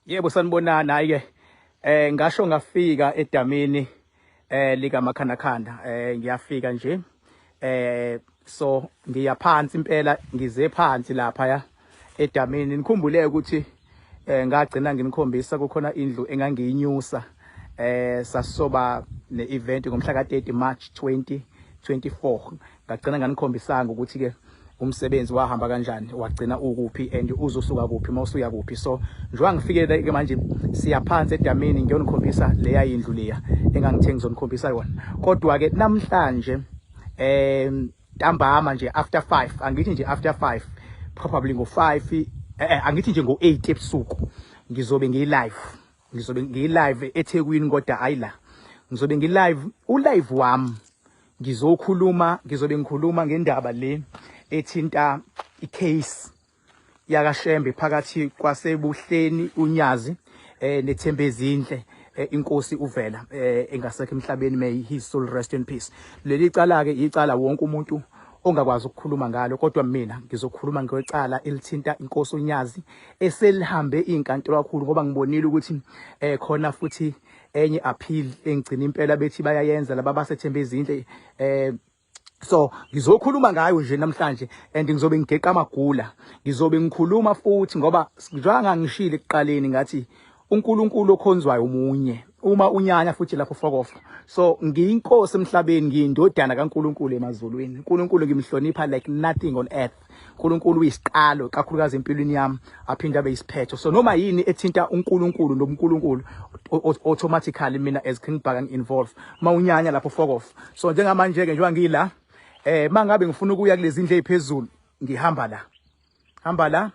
Yebo, sanibonani. Hayi ke, ngasho ngafika edamini lika Makhanakhanda. Ngiyafika nje, so ngiya phansi impela, ngize phansi lapha ya edamini. Nikhumbule ukuthi ngagcina nginikhombisa kukhona indlu engangiyinyusa, sasoba ne-event ngomhla ka-30 March 2024. Ngagcina nganikhombisanga ukuthi ke umsebenzi wahamba kanjani, wagcina ukuphi and uzosuka kuphi mawusuya kuphi. So njengoba ngifikele ke manje, siya phansi edamini, ngiyonikhombisa leya indlu leya engangithe ngizonikhombisa yona. Kodwa ke namhlanje ntambama nje after 5, angithi nje after 5, probably ngo-5, angithi nje ngo-8 ebusuku, ngizobe ngiyi-live, ngizobe ngiyi-live eThekwini. Kodwa hayi la, ngizobe ngi-live, u-live wami ngizokhuluma, ngizobe ngikhuluma ngendaba le ethinta i-case yakaShembe phakathi kwaseBuhleni uNyazi neThembezinhle, inkosi uvela engasekho emhlabeni, may his soul rest in peace. Leli cala ke icala wonke umuntu ongakwazi ukukhuluma ngalo, kodwa mina ngizokhuluma ngecala elithinta inkosi uNyazi eselihambe inkantolo kakhulu, ngoba ngibonile ukuthi khona futhi enye appeal engigcina impela bethi bayayenza laba baseThembezinhle. So ngizokhuluma ngayo nje namhlanje and ngizobe ngigeqa amagula, ngizobe ngikhuluma futhi ngoba njengoba ngishilo ekuqaleni ngathi uNkulunkulu okhonzwayo umunye, uma unyanya futhi lapho fokofa. So ngiyinkosi emhlabeni, ngiyindodana kaNkulunkulu emazulwini. uNkulunkulu ngimhlonipha like nothing on earth. uNkulunkulu uyisiqalo kakhulukazi empilweni yami, aphinde abe isiphetho. So noma yini ethinta uNkulunkulu nobuNkulunkulu, automatically mina as King Bhaka ngi-involve. Mawunyanya lapho fokof. So njengamanje ke, njengoba ngila, mangabe ngifuna ukuya kulezi ndlu eziphezulu, ngihamba la, hamba la.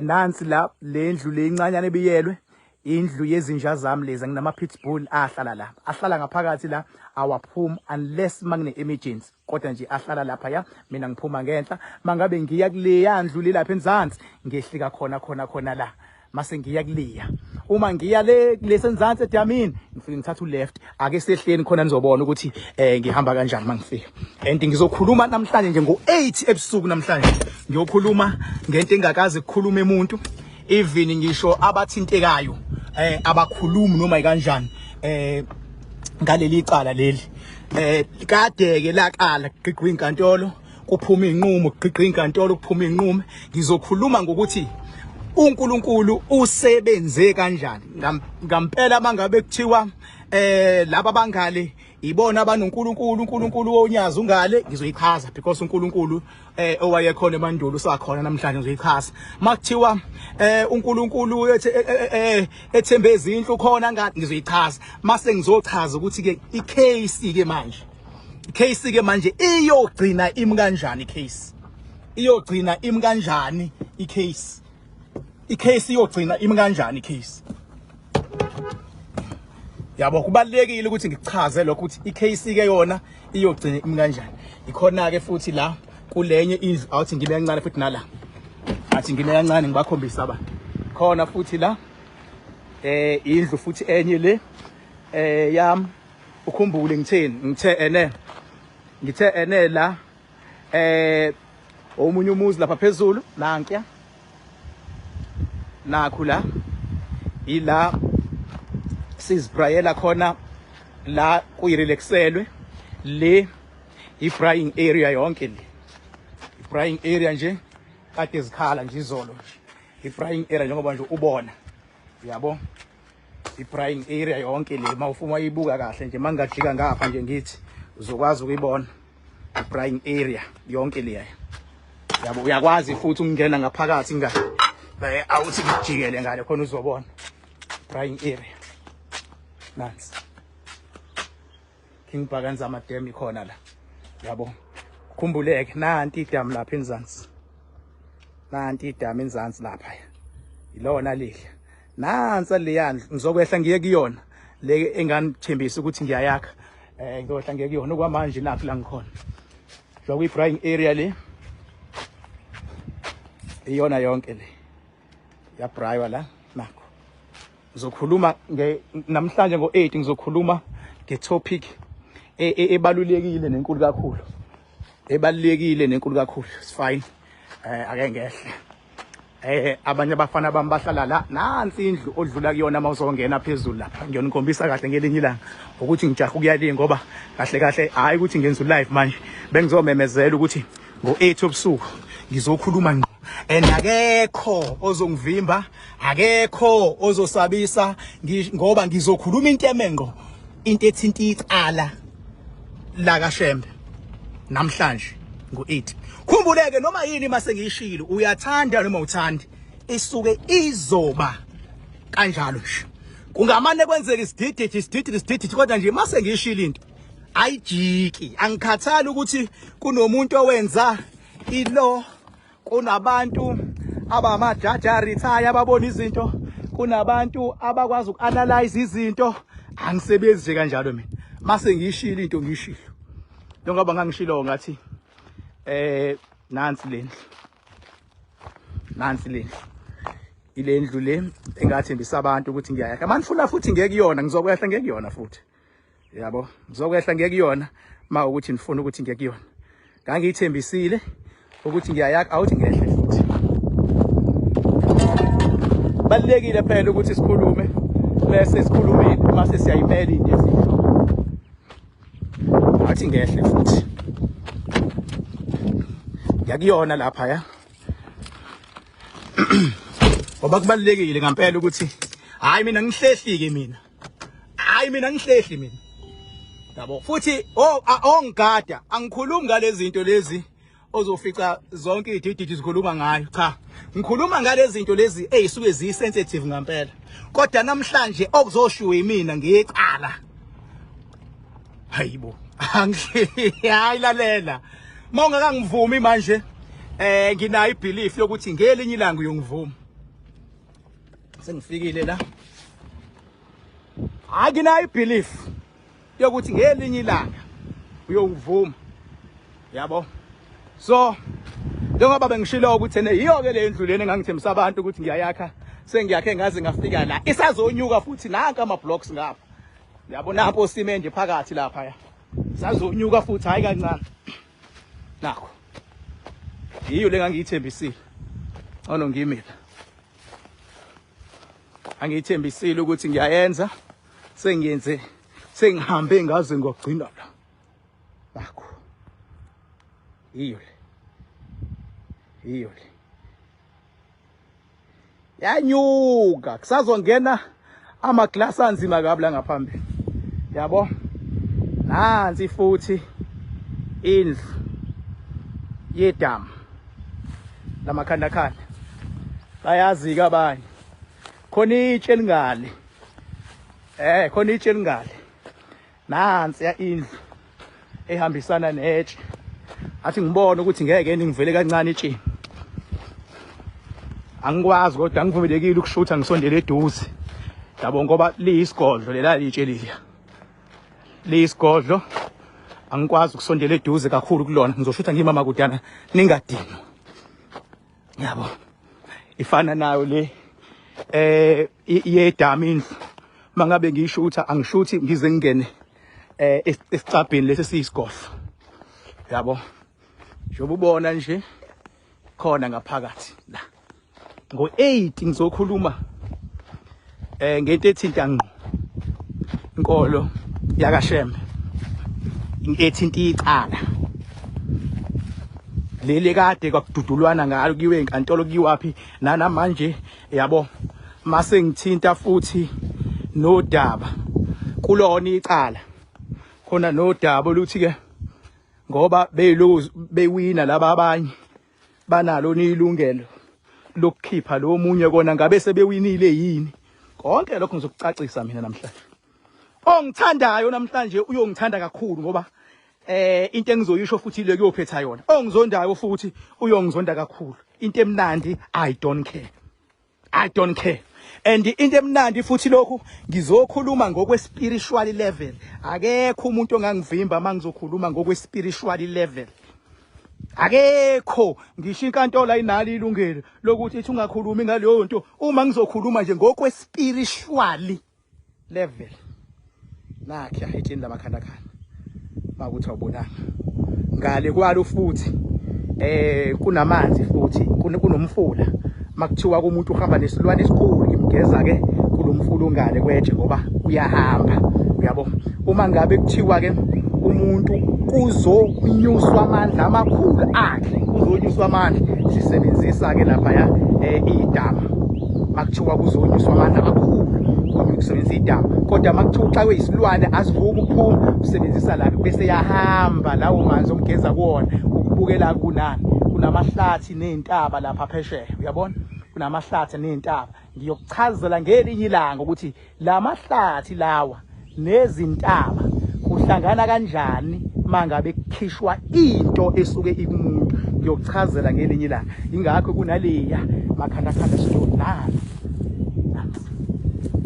Nansi la lendlu le incanyana ebiyelwe, indlu yezinja zami lezi. Nginama pitbull ahlala la, ahlala ngaphakathi la, awaphumi unless makune emergency, kodwa nje ahlala lapha ya. Mina ngiphuma ngenhla. Mangabe ngiya kuleya ndlu le lapha enzansi, ngehlika khona khona khona la, mase ngiya kuliya. Uma ngiya le kulesenzansi edamini, ngifike ngithatha u-left. Ake sehleni khona nizobona ukuthi ngihamba kanjani mangifika. And ngizokhuluma namhlanje nje ngo-8 ebusuku. Namhlanje ngiyokhuluma ngento engakaze kukhulume umuntu, even ngisho abathintekayo abakhulumi noma ikanjani ngaleli cala leli. Kade ke laqala kuqiqwa inkantolo, kuphuma inqumo, kuqiqa inkantolo, kuphuma inqumo. Ngizokhuluma ngokuthi uNkulunkulu usebenze kanjani ngampela mangabe kuthiwa laba bangale ibona abanoNkulunkulu, uNkulunkulu wonyazi ungale. Ngizoyichaza because uNkulunkulu owayekhona emandulo usakhona namhlanje. Ngizoyichaza makuthiwa uNkulunkulu ethembe izinhlu khona ngathi. Ngizoyichaza mase ngizochaza ukuthi ke i-case ke manje, i-case ke manje iyogcina imi kanjani, i-case iyogcina imi kanjani, i-case iyogcina imi kanjani i-case. Yabo, kubalekile ukuthi ngikuchaze lokho, ukuthi i-case ke yona iyogcina imi kanjani. Ikhona ke futhi la kulenye indlu, awuthi ngime kancane futhi nala, athi ngime kancane ngibakhombisa aba khona futhi la, indlu futhi enye le yami. Ukhumbule ngitheni? Ngithe ene, ngithe ene la omunye umuzi lapha phezulu, nankiya, nakhu la, ila sizibrayela khona la, kuyirelaxelwe le, i-braaiing area yonke le, i-braaiing area nje kade zikhala nje izolo nje, i-braaiing area njengoba nje ubona, yabo, i-braaiing area yonke le. Mawufuna uyibuka kahle nje, mangajika ngapha nje ngithi uzokwazi ukuyibona i-braaiing area yonke leya, yabo. Uyakwazi futhi ukungena ngaphakathi nga, awuthi ngijikele ngale khona uzobona braaiing area. Nansi King Bhaka Nzama Dam ikhona la, yabo. Khumbuleke nanti idamu lapha enzansi, nanti idamu enzansi lapha, ilona lihle. Nansa leya ndlu, ngizokwehla ngiye kuyona le enganithembisa ukuthi ngiyayakha. Ngizokwehla ngiye kuyona. Okwamanje nakho la ngikhona njengoba kwi-braaiing area le, iyona yonke le yabraywa la. Nakho ngizokhuluma nge namhlanje ngo-8, ngizokhuluma nge-topic ebalulekile nenkulu kakhulu, ebalulekile nenkulu kakhulu. It's fine. Ake ngehle. Abanye abafana bami bahlala la, nansi indlu odlula kuyona uma uzongena phezulu lapha. Ngiyonikhombisa kahle ngelinye ilanga ukuthi ngijaha ukuya le, ngoba kahle kahle hhayi ukuthi ngenza u-live manje, bengizomemezela ukuthi ngo-8 ebusuku ngizokhuluma ngqo, and akekho ozongivimba, akekho ozosabisa, ngoba ngizokhuluma into eme ngqo, into ethinta icala la kaShembe namhlanje ngo-8. Khumbuleke, noma yini mase ngiyishilo, uyathanda noma uthandi, isuke izoba kanjalo nje. Kungamane kwenzeka isidididi, isidididi, isidididi, kodwa nje mase ngiyishilo into ayijiki. Angikhathali ukuthi kunomuntu owenza ilo, kunabantu abamajaji a-retire ababona izinto, kunabantu abakwazi uku-analyze izinto. Angisebenzi nje kanjalo mina. Mase ngiyishilo into, ngiyishilo. Njengoba ngangishilo ngathi nansi lendlu, nansi lendlu, ilendlu le engathembisa abantu ukuthi ngiyayakha. Manifuna futhi ngeke kuyona, ngizokwehla ngeke kuyona futhi, yabo, ngizokwehla ngeke kuyona ma ukuthi nifuna ukuthi ngeke kuyona. Ngangiyithembisile ukuthi ngiyayakha, awuthi ngehle futhi. Balulekile phela ukuthi sikhulume, bese sikhulumile mase siyayimela into ezinhle. Athi ngehle futhi, ngiyakuyona lapha ya, ngoba kubalulekile ngempela ukuthi hayi mina ngihlehli-ke mina, hayi mina ngihlehli mina, yabo. Futhi ongigada, angikhulumi ngalezi zinto lezi ozofica zonke izidididi zikhuluma ngayo. Cha, ngikhuluma ngalezi zinto lezi ezisuke ziyi-sensitive ngempela. Kodwa namhlanje okuzoshiwo yimina ngiyecala, hayibo, hayi, lalela, uma ungakangivumi manje, nginayo i-belief yokuthi ngelinye ilanga uyongivuma. Sengifikile la. Hayi, nginayo i-belief yokuthi ngelinye ilanga uyongivuma, yabo. So njengoba bengishilo ukuthi ene yiyo-ke le ndlu lena engangithembisa abantu ukuthi ngiyayakha, sengiyakhe ngaze ngafika la, isazonyuka futhi. Nanka ama-blocks ngapha, yabo, nampo osimende phakathi lapha, ya, sazonyuka futhi, hhayi kancane. Nakho, yiyo le ngangiyithembisile. Ngcono ngimile, angiyithembisile ukuthi ngiyayenza, sengiyenze, sengihambe ngaze ngogcina la. Nakho, yiyo le, yiyo le, yanyuka, kusazongena amaglasi anzima kabi la ngaphambili, yabo. Nansi futhi indlu yedamu lamakhandakhanda, bayazi-ke abanye. Khona itshe elingale, khona itshe elingale. Nansi indlu ehambisana netshe. Athi ngibone ukuthi ngeke ngivele kancane itsheni, angikwazi kodwa angivumelekile ukushutha ngisondele eduze, yabo, ngoba liyisigodlo lela litshe leliya, liyisigodlo, angikwazi ukusondela eduze kakhulu kulona. Ngizoshutha ngimama kudana, ningadinwa, yabo. Ifana nayo le yedama indlu. Mangabe ngiyishutha, angishuthi ngize ngingene esicabheni lesi siyisigodlo, yabo, njengoba ubona nje khona ngaphakathi la. Ngo-8 ngizokhuluma ngento ethinta ngqo inkolo yakaShembe, ethinta icala leli kade kwakududulwana ngalo, kuyiwe enkantolo, kuyiwaphi nanamanje, yabo. Mase ngithinta futhi nodaba kulona icala, khona nodaba oluthi ke ngoba beyiloku bewina laba abanye, banalo ilungelo lokukhipha lo munye, kona ngabe sebewinile yini? Konke lokho ngizokucacisa mina namhlanje. Ongithandayo namhlanje uyongithanda kakhulu, ngoba into engizoyisho futhi ile kuyophetha yona. Ongizondayo futhi uyongizonda kakhulu. Into emnandi, I don't care, I don't care. And into emnandi futhi, lokhu ngizokhuluma ngokwe spiritual level. Akekho umuntu ongangivimba mangizokhuluma ngokwe spiritual level, akekho. Ngisho inkantolo ayinalo ilungelo lokuthi ithi ungakhulumi ngaleyo nto uma ngizokhuluma nje ngokwe spiritual level. Nakhe etsheni lamakhandakhanda, makuthi awubonanga ngale kwalo futhi kunamanzi futhi, kunomfula. Makuthiwa kumuntu uhamba nesilwane esikhulu, ngimgeza ke kulomfula ongale kwetshe ngoba uyahamba, uyabo. Uma ngabe kuthiwa ke umuntu kuzonyuswa amandla amakhulu akhe, kuzonyuswa amandla, sisebenzisa ke lapha ya idama. Makuthiwa kuzonyuswa amandla amakhulu, kusebenzisa idama. Kodwa makuthiwa uxakwe isilwane asivuki ukuphuma, usebenzisa la bese yahamba lawo manzi omgeza kuwona ukubukela kunani kunamahlathi ney'ntaba lapha phesheya, uyabona kunamahlathi ney'ntaba. Ngiyokuchazela ngelinye ilanga ukuthi la mahlathi lawa nezintaba kuhlangana kanjani mangabe kukhishwa into esuke ikumuntu. Ngiyokuchazela ngelinye ilanga. Ingakho kunaleya makhandakhanda stone nani.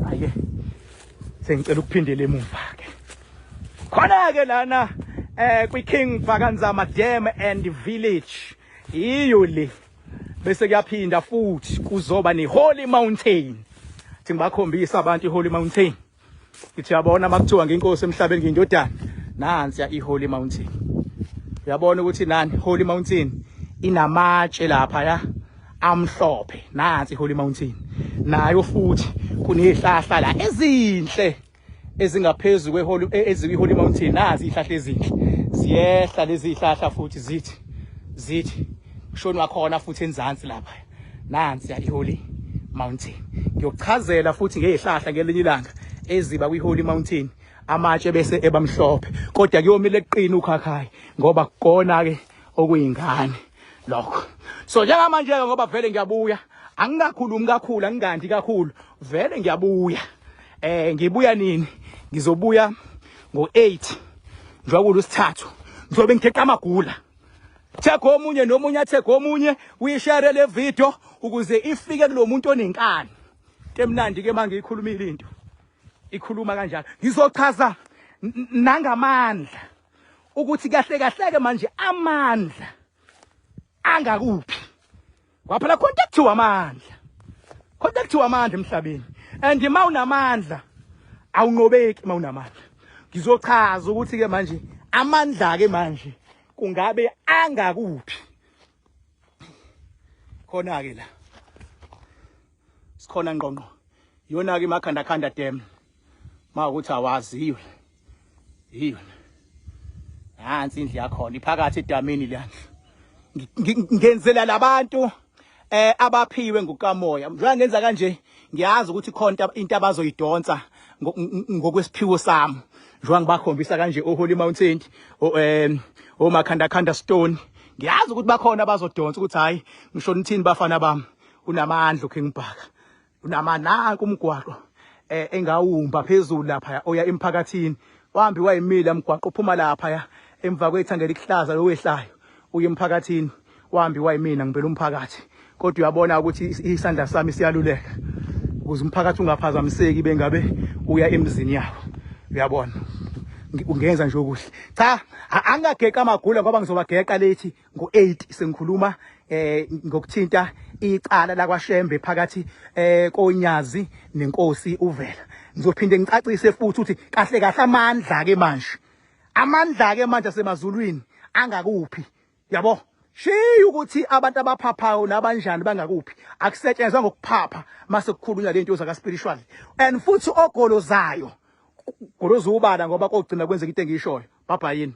Aye, sengicela ukuphindela emuva ke. Khona ke lana kwi-King Bhakanzama Dam and Village iyo le, bese kuyaphinda futhi kuzoba ne-Holy Mountain. Thi ngibakhombisa abantu i-Holy Mountain. Ngithi uyabona makuthiwa nginkosi emhlabeni ngindodana, nansi ya i-Holy Mountain. Uyabona ukuthi nani Holy Mountain inamatshe lapha ya amhlophe. Nansi i-Holy Mountain nayo futhi kunezihlahla la ezinhle ezingaphezulu kweHoly ezikwi-Holy Mountain. Nazi izihlahla ezinhle ziyehla lezi zihlahla futhi zithi kushonwa khona futhi enzansi lapha. Nansi ya i-Holy Mountain. Ngiyokuchazela futhi ngezihlahla ngelinye ilanga eziba kwi-Holy Mountain, amatshe bese ebamhlophe, kodwa kuyomile kuqina ukhakhayi ngoba kukona ke okuyingane lokho. So njengamanje ke ngoba vele ngiyabuya, angingakhulumi kakhulu, angingandi kakhulu, vele ngiyabuya. Ngibuya nini? Ngizobuya ngo-8 njengoba kulusithathu, ngizobe ngigeqa amagula. Tag omunye nomunye, atag omunye, uyishare le video ukuze ifike kulo muntu onenkani. Into emnandi ke mangiyikhulumile into ikhuluma kanjalo. Ngizochaza nangamandla ukuthi kahle kahle ke manje amandla angakuphi. Kwaphela khona kuthiwa amandla, khona kuthiwa amandla emhlabeni, and uma unamandla awunqobeki. Uma unamandla, ngizochaza ukuthi ke manje amandla ke manje kungabe angakuphi. Khona ke la sikhona ngqongqo, iyona ke iMakhanda Khanda Dam. Mawukuthi awazi, iyo iyo nansi indlu yakhona iphakathi edamini leyandlu. Ngenzela labantu abaphiwe ngukamoya. Njengoba ngenza kanje, ngiyazi ukuthi khona into abazoyidonsa ngokwesiphiwo sami. Njengoba ngibakhombisa kanje oHoly Mountain, oMakhanda Khanda Stone, ngiyazi ukuthi bakhona abazodonsa ukuthi hayi, ngisho nithini bafana bami, unamandla uKing Bhaka, unamananku umgwaqo engawumba phezulu lapha oya emphakathini wambi wayimila umgwaqo uphuma lapha ya emva kwethange elihlaza lowehlayo uye emphakathini wambi wayimina ngibela umphakathi. Kodwa uyabona ukuthi isandla sami siyaluleka ukuze umphakathi ungaphazamiseki bengabe uya emzini yawo. Uyabona ungenza nje okuhle. Cha, angingageqa amagula ngoba ngizobageqa lethi ngo-8 sengikhuluma ngokuthinta icala lakwaShembe phakathi koNyazi nenkosi uVela. Ngizophinde ngicacise futhi ukuthi kahle kahle amandla ke manje, amandla ke manje asemazulwini angakuphi. Yabo, shiya ukuthi abantu abaphaphayo nabanjani bangakuphi, akusetshenzwa ngokuphapha mase kukhulunywa lento zaka spiritual, and futhi ogolozayo goloza ubala ngoba kogcina kwenzeka into engiyishoyo. Bye bye yini.